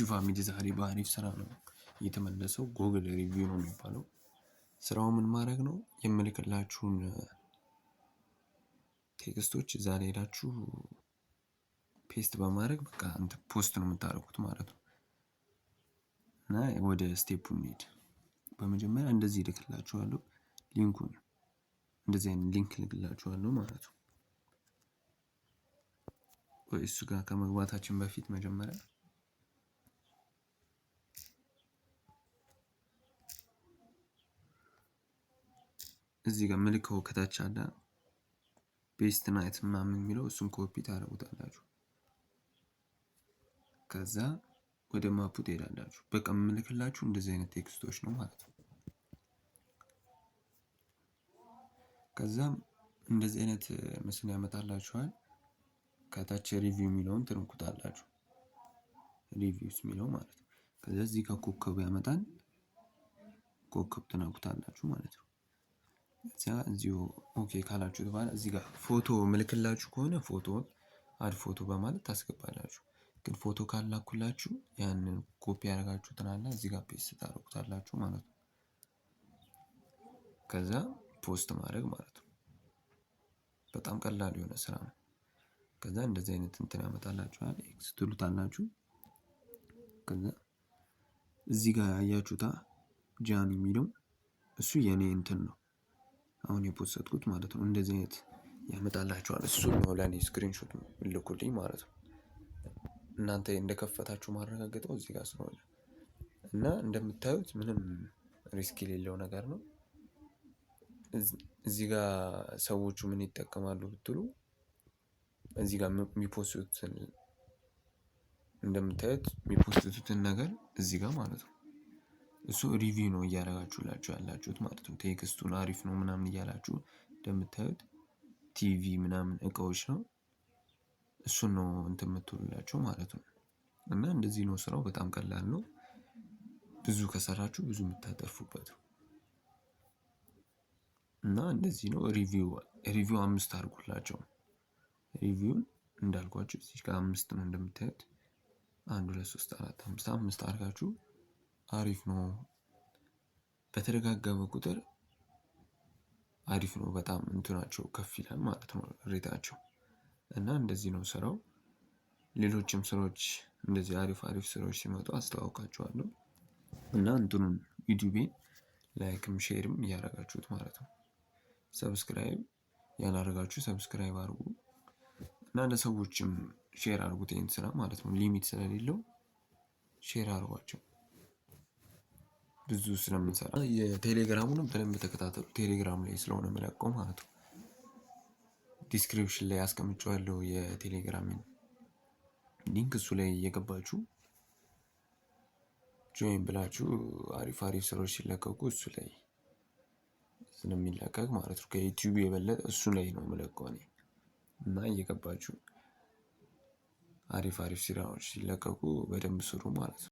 Family፣ ዛሬ በአሪፍ ስራ ነው የተመለሰው። Google review ነው የሚባለው። ስራው ምን ማድረግ ነው? የምልክላችሁን text ኦች እዛ ላይ ሄዳችሁ paste በማድረግ በቃ እንትን post ነው የምታደርጉት ማለት ነው። እና ወደ step ኡ እንሂድ። በመጀመሪያ እንደዚህ እልክላችኋለሁ link ኡን፣ እንደዚህ አይነት link እልክላችኋለሁ ማለት ነው። ወይ እሱ ጋር ከመግባታችን በፊት መጀመሪያ እዚህ ጋር ምልከው ከታች አለ best night ምናምን የሚለው፣ እሱን ኮፒ ታደርጉታላችሁ። ከዛ ወደ map ኡ ትሄዳላችሁ። በቃ የምልክላችሁ እንደዚህ አይነት text ኦች ነው ማለት ነው። ከዛም እንደዚህ አይነት ምስል ያመጣላችኋል። ከታች review የሚለውን ትንኩታላችሁ። Reviews የሚለው ማለት ነው። ከዛ እዚህ ጋር ኮከብ ያመጣል። ኮከብ ትነኩታላችሁ ማለት ነው። እዚያ እዚሁ okay ካላችሁት በኋላ እዚህ ጋር ፎቶ ምልክላችሁ ከሆነ ፎቶ add photo በማለት ታስገባላችሁ። ግን ፎቶ ካላኩላችሁ ያንን ኮፒ ያደረጋችሁትን አለ እዚህ ጋር paste ታደርጉታላችሁ ማለት ነው። ከዛ post ማድረግ ማለት ነው። በጣም ቀላል የሆነ ስራ ነው። ከዛ እንደዚህ አይነት እንትን ያመጣላችኋል። X ትሉታላችሁ። ከዛ እዚህ ጋር ያያችሁታ ጃን የሚለው እሱ የኔ እንትን ነው፣ አሁን የ post ኩት ማለት ነው። እንደዚህ አይነት ያመጣላችኋል። እሱ ነው ለእኔ screenshot ልኩልኝ ማለት ነው። እናንተ እንደከፈታችሁ ማረጋገጠው እዚህ ጋር ስለሆነ እና እንደምታዩት ምንም risk የሌለው ነገር ነው። እዚህ ጋር ሰዎቹ ምን ይጠቀማሉ ብትሉ፣ እዚህ ጋር የሚ post ቱትን፣ እንደምታዩት የሚ post ቱትን ነገር እዚህ ጋር ማለት ነው። እሱ review ነው እያደረጋችሁላችሁ ያላችሁት ማለት ነው። Text ኡን አሪፍ ነው ምናምን እያላችሁ፣ እንደምታዩት ቲቪ ምናምን እቃዎች ነው። እሱን ነው እንትን የምትሉላቸው ማለት ነው። እና እንደዚህ ነው ስራው፣ በጣም ቀላል ነው። ብዙ ከሰራችሁ ብዙ የምታተርፉበት ነው። እና እንደዚህ ነው። Review 5 አድርጉላቸው። Review ን እንዳልኳችሁ እዚህ ጋር 5 ነው እንደምታዩት፣ አንድ፣ ሁለት፣ ሶስት፣ አራት፣ አምስት፣ 5 አድርጋችሁ አሪፍ ነው። በተደጋገመ ቁጥር አሪፍ ነው፣ በጣም እንትናቸው ከፍ ይላል ማለት ነው rate ኣቸው። እና እንደዚህ ነው ስራው። ሌሎችም ስራዎች እንደዚህ አሪፍ አሪፍ ስራዎች ሲመጡ አስተዋውቃችኋለሁ። እና እንትኑን ዩቲዩቤን like ም share ም እያደረጋችሁት ማለት ነው። Subscribe ያላደረጋችሁ subscribe አድርጉ እና ለሰዎችም share አድርጉት ይሄን ስራ ማለት ነው። Limit ስለሌለው share አድርጓቸው፣ ብዙ ስለምንሰራ። የቴሌግራሙንም በደንብ ተከታተሉ። ቴሌግራም ላይ ስለሆነ የምለቀው ማለት ነው። Description ላይ አስቀምጬዋለሁ የቴሌግራምን link። እሱ ላይ እየገባችሁ join ብላችሁ አሪፍ አሪፍ ስራዎች ሲለቀቁ እሱ ላይ ስለሚለቀቅ ማለት ነው። ከዩቲዩብ የበለጠ እሱ ላይ ነው የምለቀው እኔ። እና እየገባችሁ አሪፍ አሪፍ ስራዎች ሲለቀቁ በደንብ ስሩ ማለት ነው።